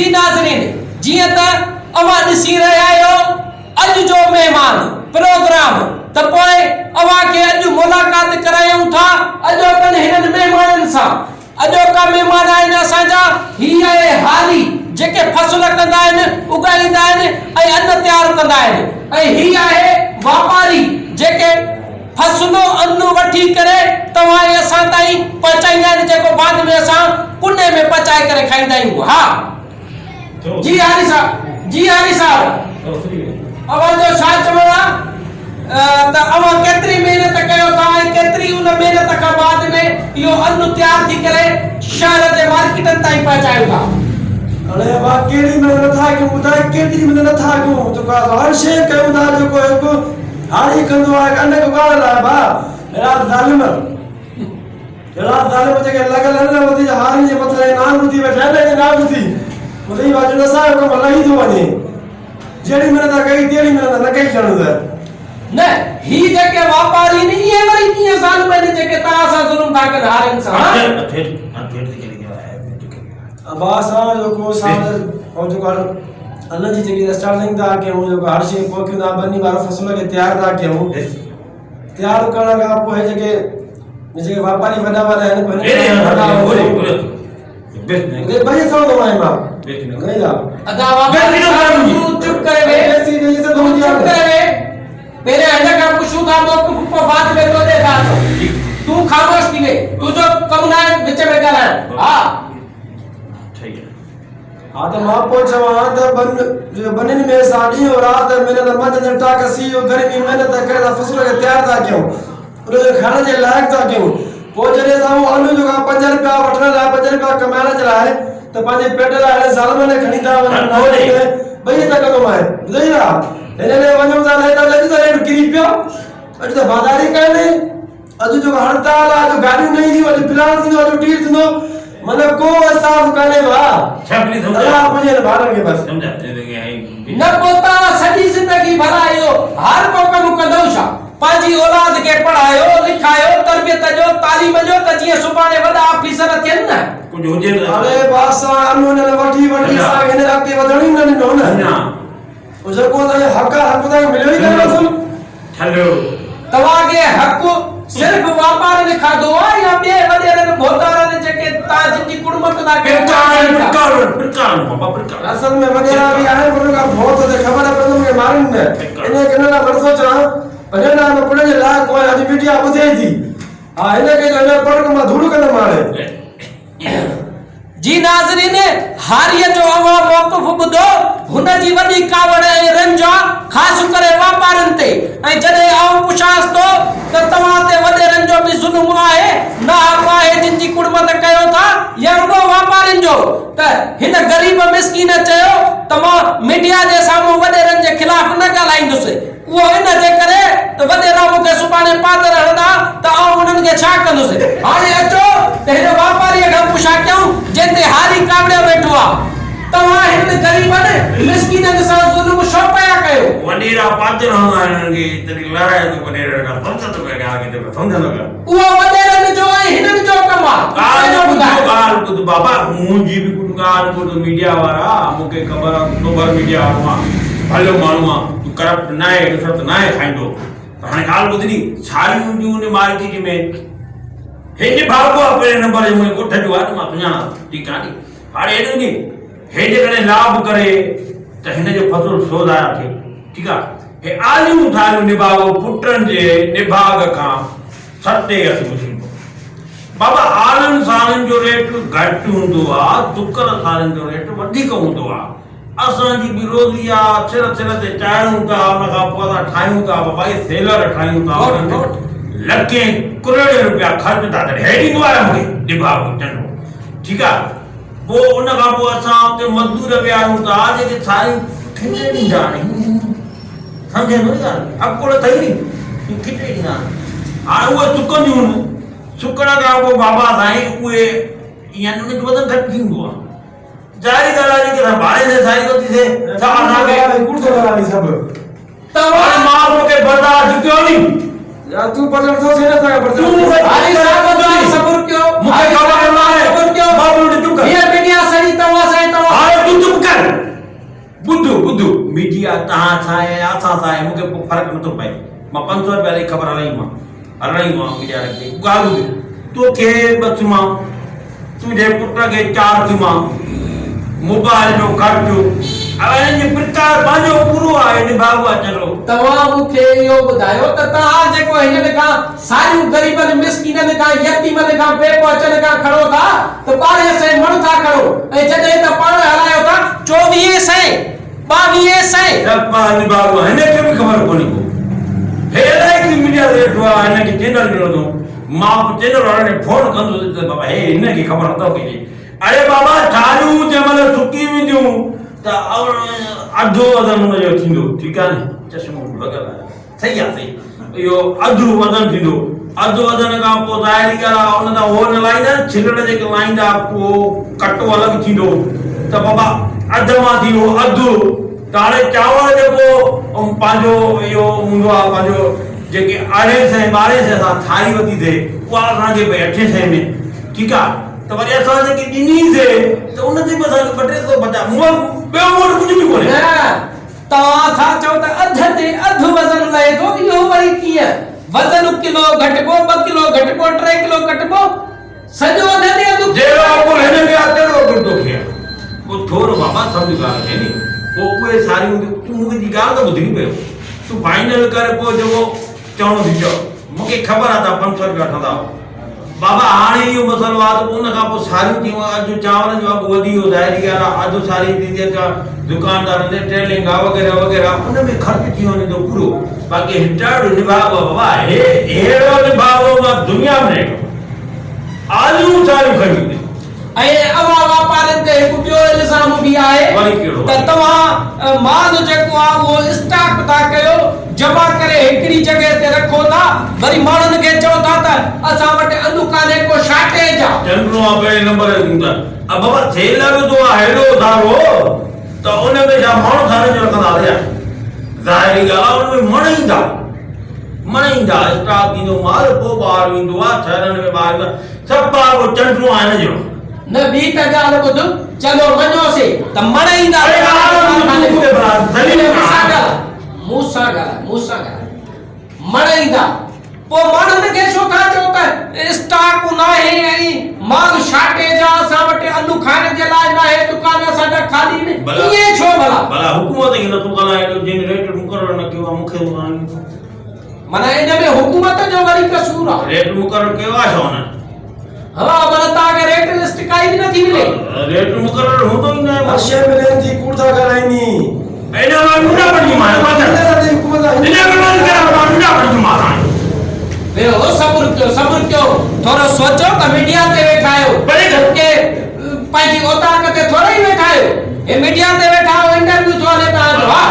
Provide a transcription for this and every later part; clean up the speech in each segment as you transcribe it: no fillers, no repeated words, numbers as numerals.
جي ناظرين جيئن ته اوهان ڏسي رهيا آهيو اڄ جو مهمان پروگرام ته پوء اوهان کي اڄ ملاقات ڪرايون ٿا اڄوڪن هنن مهمانن سان. اڄوڪا مهمان آهن اسان جا هي اهي هاري جيڪي فصل ڪندا آهن، اڳائيندا آهن ۽ ان تيار ڪندا آهن ۽ هي آهي واپاري جيڪي فصل ان وٺي ڪري توهان ۽ اسان تائين پهچائيندا آهن جيڪو بعد ۾ اسان ڪني ۾ پچائي ڪري کائيندا آهيون. ها جي هاري صاحب جي هاري صاحب اوهان جو ڇا چوڻ آ ته اوهان ڪيتري محنت ڪيو ٿا ۽ ڪيتري ان محنت کان بعد ۾ اهو ان تيار ٿي ڪري شهر جي مارڪيٽن تائين پهچايو ٿا. اڙي ابا ڪهڙي محنت نٿا ڪيون ٻڌاء ڪيتري محنت نٿا ڪيون جيڪو آ سو هر شيء ڪيون ٿا جيڪو هڪ هاري ڪندو آهي ان کي اڳاڙڻ لاء ڀاء اهڙا ظالم اهڙا ظالم جيڪي لڳل آهن نه ٻڌي هارين جي مٿان ائين نانگ ٿي ويٺا آهن نه ائين نانگ ٿي ٻڌي ڀاء جو اسان جو ڪم لهي ٿو وڃي جهڙي محنت ڪئي تهڙي محنت نه ڪئي ڄڻ ته. نه هي جيڪي واپاري آهن اهي وري ڪيئن ظالم آهن جيڪي توهان سان ظلم ٿا ڪن هارين سان. ابا اسان جيڪو سال ۽ جيڪو ان جي جيڪي اسٽارٽنگ ٿا ڪيون جيڪو هر شيء پوکيون ٿا ٻني وارو فصل کي تيار ٿا ڪيون تيار ڪرڻ کان پوء جيڪي جيڪي واپاري وڏا وڏا آهن پوء ٻئي سوندو آهيان مان ادا واپاري صاحب تون چپ ڪري ويهه تون چپ ڪري ويهه پهريان هن کان پڇون ٿا موقف پوء بعد ۾ تو ڏي ٿا اچون تون خاموش ٿي ويهه تنهنجو ڪم ناهي وچ ۾ ڳالهائڻ ها ها ته مان پوء چوان ته بن بنين ۾ اسان ڏينهن رات محنت منجهند ٽاڪ سيء گرمي محنت ڪري اسان فصل کي تيار ٿا ڪيون ان کي کائڻ جي لائق ٿا ڪيون پوء جڏهن اسان اهو ان جو کان پنج رپيا وٺڻ لاء پنج رپيا ڪمائڻ جي لاء ته پنهنجي پيٽ لاء هن ظالمن کي کڻي ٿا وڃن ٻئي ته ڪندو آهي ٻڌئي ٿا هن ڏي وڃون ٿا نه ته اڄ ته ريٽ ڪري پيو اڄ ته بازار ئي ڪانهي اڄ جو هڙتال آ اڄ گاڏيون نه اينديون اڄ فلاڻو ٿيندو اڄ ٽير ٿيندو مطلب ڪو احساس ڪانهي ڀاء الله پڄي هن ڀائرن کي بس. نه پوء توهان سڄي زندگي ڀلا اهو هارپو ڪم ڪندؤ ڇا؟ پنهنجي اولاد کي پڙهايو، لکايو، تربيت ڏيو، تعليم ڏيو ته جيئن سڀاڻي وڏا آفيسر ٿين نه. اڙي بادشاهه ان هن وٺي وٺي اسان کي هن اڳتي وڌڻ ئي نه ڏنو نه. جيڪو اسان جو حق آهي حق تائين مليو ئي ڪانه اصل. توهان کي حق صرف واپارين کاڌو آهي يا ٻين وڏيرن ڀوتارن جيڪي توهان جن جي ڪڙمت ٿا ڪيو اهي به کائين ٿا. اصل ۾ وڏيرا به آهن پر ان کان ڀوت تي خبر پوندي مون کي مارين نه انهي کي ان لاء مرثو چوان پر هن لاء مان پڙهڻ جي لائق ڪونهي اڄ ميڊيا ٻڌي ٿي ها هن کي جو هن پڙهه مان ڌوڙ ڪندم هاڻي. جي ناظرين! هاريء جو اوهان موقف ٻڌو، هن جي وڏي ڪاوڙ ۽ رنج آ، خاص ڪري واپارين تي ۽ جڏهن آئون پڇانس ٿو ته توهان تي وڏيرن جو به ظلم آهي، ناحق آهي جن جي ڪڙمت ڪيو ٿا يا رڳو واپارين جو؟ ته هن غريب مسڪين چيو ته مان ميڊيا جي سامهون وڏيرن جي خلاف نه ڳالهائيندس. اهو ان جي ڪري ته وڏيرا مون کي سڀاڻي پادر هڻندا ته آئون انهن کي ڇا ڪندس. هاڻي اچو ته هن واپاريء کان پڇا ڪيون جنهن تي هاري ڪاوڙيو ويٺو آ. توهان هنن غريبن، مسڪينن سان ظلم ڇو پيا ڪيو؟ وڏيرا پادر هڻندا آهن انهن کي تڏهن لڙائي ٿو وڏيرن کان سمجهه ٿو پئي ڳالهه کي ته سمجهه نه ڪر. اهو وڏيرن جو ۽ هنن جو ڪم آ. تون پنهنجو ٻڌاء. ڳالهه ٻڌ بابا منهنجي به ڪجهه ڳالهه ٻڌ ميڊيا وارا مون کي خبر آ تون سوڀر ميڊيا وارو آن ڀلو ماڻهو آن تون ڪرپٽ ناهي رشوت ناهي کائيندو ته هاڻي ڳالهه ٻڌ ني ساريون هونديون ان مارڪيٽ ۾ هي نڀاڳو آ پهرين نمبر جو منهنجي ڳوٺ جو آ ته مان سڃاڻان ٿو ٺيڪ آ ني هاڻي هيڏو ني هي جيڪڏهن لاڀ ڪري ته هن جو فصل سو ضايع ٿئي ٺيڪ آ هي آليون ٿاريون نڀاڳو پٽن جي نڀاڳ کان ستي اس مصيبت. بابا آلن سارين جو ريٽ گهٽ هوندو آ سڪل سارين جو ريٽ وڌيڪ هوندو آ. اسان جي به روزي آ سر سر تي چاڙهيون ٿا ان کان پوء اسان ٺاهيون ٿا بابا هي سيلر ٺاهيون ٿا انهن تي لکين ڪروڙين روپيا خرچ ٿا ٿين هي ڏيندو آهي مون کي نڀاڳو چنڊو ٺيڪ آ پوء ان کان پوء اسان اتي مزدور ويهاريون ٿا جيڪي ساريون کنڊي ڏيندا آهن سمجهين ٿو ني ڳالهه عقل اٿئي ني تون کنڊي ڏيندا آهن هاڻي اهي سڪنديون آهن سڪڻ کان پوء بابا سائين اهي يعني ان جو وزن گهٽ ٿيندو آهي ظاهري ڳالهه آهي جيڪي اسان ڀاڙي تي ساري ورتي سي ته اسان کي ڪوڙ ٿو ڳالهائين سڀ هاڻي مان توکي برداشت ڪيو ني. يار تون پڙهڻ ٿو سين اسان کي برداشت تون مون کي هاري صاحب توهان صبر ڪيو مون کي خبر نه آهي صبر ڪيو بابو چپ ڪر هيء ميڊيا سڄي توهان سان ۽ توهان هاڻي تون چپ ميڊيا توهان سان آهي يا اسان سان آهي مون کي ڪو فرق نٿو پئي مان 500 رپيا ڏئي خبر هلائيندومان هلائيندومان ميڊيا وارن کي ڳالهه ٻڌ توکي ٻه ٿما تنهنجي پٽ کي چار ٿما موبائل جو خرچ هنن جي پرڪار پنهنجو پورو آهي نڀاڳو آهي چلو. توهان مون کي اهو ٻڌايو ته توهان جيڪو هنن کان ساريون غريبن مسڪينن کان يتيمن کان بي پهچن کان کڻو ٿا ته ٻارهين سئين مڻ ٿا کڻو ۽ جڏهن ته پاڻ هلايو ٿا چوويهين سئين ٻاويهين سئين. سڀ پاڻ نڀاڳو آهي هن کي به خبر ڪونهي ڪو هي الائي ڪي ميڊيا تي ويٺو آهي هن کي چينل ڏنو اٿئون مان به چينل وارن کي فون ڪندس ته بابا هي هن کي خبر اٿو ڪي جي اڙي بابا ٺاريون جنهن مهل سڪي وينديون ته اڌ وزن ان جو ٿيندو ٺيڪ آهي نه چشمو لڳل آهي صحيح آهي صحيح اهو اڌ وزن ٿيندو اڌ وزن کان پوء ظاهري ڳالهه آهي ان تان هو نه لائيندا ڇلڙ جيڪي لائيندا اهو ڪٽو الڳ ٿيندو ته بابا اڌ مان ٿي ويو اڌ ته هاڻي چانور جيڪو پنهنجو اهو هوندو آهي پنهنجو جيڪي ارڙهين سئين ٻارهين سئين اسان ٿاري ورتي ٿي اها اسان کي پئي اٺين سئين ۾ ٺيڪ آهي ته وري اسان جيڪي ڏني سي ته ان تي به اسان کي ٻه ٽي سو بچا مون وٽ ٻيو مون وٽ ڪجهه به ڪونهي. نه توهان ٿا چئو ته اڌ تي اڌ وزن لهي ٿو اهو وري ڪيئن؟ وزن ڪلو گهٽبو ٻه ڪلو گهٽبو ٽي ڪلو گهٽبو سڄو اڌ تي اڌ جهڙو عقل هن کي آ تهڙو عقل توکي آ. پوء ٿورو بابا سمجهه ڳالهه کي ني پوء اهي ساريون تون مون جي ڳالهه ته ٻڌڻي پيو تون فائنل ڪر پوء جيڪو چوڻو ٿي چئو مون کي خبر آ توهان 500 رپيا وٺندا بابا هاڻي اهو مسئلو آ ته ان کان پوء ساريون ٿيون اڄ چانورن جو اگهه وڌي ويو ظاهري ڳالهه آ اڌ ساري ٿيندي آ دڪاندارن تي ٽريلنگ آ وغيره وغيره ان ۾ خرچ ٿي وڃي ٿو پورو باقي رٽائرڊ نڀاڳو آ بابا هي ههڙو نڀاڳو مان دنيا ۾ نه ڏٺو آليون ساريون کڻي ويندي. ۽ اوهان واپارين تي هڪ ٻيو الزام به آهي ته توهان مال جيڪو آهي اهو اسٽاڪ ٿا ڪيو، جمع ڪري هڪڙي جڳهه تي رکو ٿا، وري ماڻهن کي چئو ٿا ته اسان وٽ ان ڪانهي ڪو شارٽيج آ. چنڊ آ پهرين نمبر تي تون ته بابا ٿيلهه به تو آ هيڏو ڌارو ته ان ۾ ڇا مڻ ٿارين جو رکندا هيا ظاهري ڳالهه آ ان ۾ مڻ ايندا مڻ ايندا اسٽاڪ ٿيندو مال پوء ٻاهر ويندو آ شهرن ۾ ٻاهر ويندو آ سڀ ٻار اهو چنڊون آهن جهڙو. نه ٻي ته ڳالهه ٻڌ، چلو مڃيوسي ته مڻ ايندا اڙي ڳالهه ٻڌ تون مون کي ڀلا دليل مون سان ڳالهاء، مون سان ڳالهاء، مون سان ڳالهاء. مڻ ايندا پوء ماڻهن کي ڇو ٿا چئو ته اسٽاڪ ناهي ۽ مال شارٽيج آ اسان وٽ ان کائڻ جي لاء ناهي دڪان اسان جا خالي آهن ائين ڇو ڀلا؟ ڀلا حڪومت کي نٿو ڳالهائي ڏيو جنهن ريٽ مقرر نه ڪيو آ مون کي ٿو ڳالهائين. معنيٰ ان ۾ حڪومت جو وري قصور آ. ريٽ مقرر ڪيو آ ڇا انهن؟ ها معنيٰ توهان کي ريٽ لسٽ ڪائي به نٿي ملي. ريٽ مقرر هوندو ئي ناهي. هر شيء ملين ٿي ڪوڙ ٿا ڳالهائين. ايڏا مان ننڍا بڻجي مان ننڍا بڻجي مان هاڻي. ويهو صبر ڪيو صبر ڪيو ٿورو سوچو ته ميڊيا تي ويٺا آهيو ڪي پنهنجي اوطاق تي ٿورو ئي ويٺا آهيو هي ميڊيا تي ويٺا آهيو انٽرويو ٿو هلي توهان جو ها.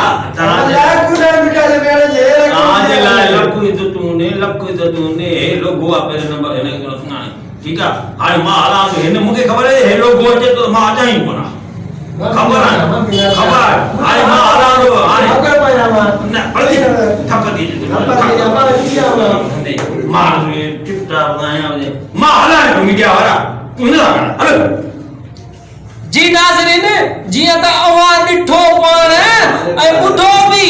توهان جي لاء لک عزتون ني لک عزتون ني هي لوگو آ پهرين نمبر هن کي ڪونه سڃاڻي ٺيڪ آ هاڻي مان هلان ٿو هن مونکي خبر آهي هي لوگو اچي ٿو مان اچان ئي ڪونه خبر آهي خبر آهي هاڻي مان هلان ٿو هاڻي نه پرتي ٿپ ٿي مان چپ چاپ آهيان مان هلان ٿو ميڊيا وارا تون هن سان ڳالهاء هل. جي ناظرين جيئن ته اوهان ڏٺو پاڻ ۽ ٻڌو به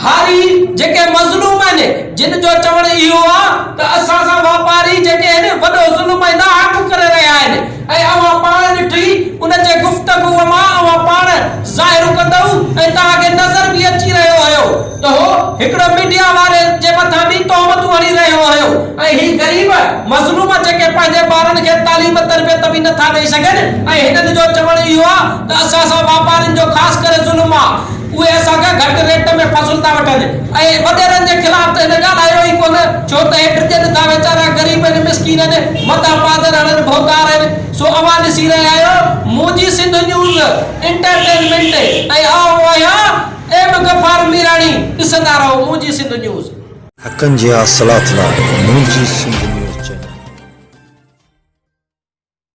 هاري جيڪي مظلوم آهن جن جو چوڻ اهو آ ته اسان سان واپاري جيڪي آهن وڏو ظلم ۽ ناحق ڪري رهيا آهن ۽ اوهان پاڻ ڏٺي ان جي گفتگو مان اوهان پاڻ ظاهر ڪندؤ ۽ توهان کي نظر به اچي رهيو هيو ته هو هڪڙو ميڊيا واري جي مٿان به تهمتون هڻي رهيو هيو ۽ هي غريب مظلوم جيڪي پنهنجي ٻارن کي تعليم تربيت به نٿا ڏئي سگهن ۽ هنن جو چوڻ اهو آ ته اسان سان واپارين جو خاص ڪري ظلم آ اهي اسان کان گهٽ ريٽ ۾ فصل ٿا وٺن ۽ وڏيرن جي خلاف ته هن ڳالهايو ئي ڪونه ڇو ته هي ڊڄن ٿا ويچارا غريب آهن مسڪين آهن متان پادر هڻن ڀوتار آهن سو اوهان ڏسي رهيا آهيو منهنجي سنڌ نيوز انٽرٽينمينٽ ۽ آئون آهيان ايم غفار ميراڻي ڏسندا رهو منهنجي سنڌ نيوز. حقن جي حاصلات لاء منهنجي سنڌ نيوز.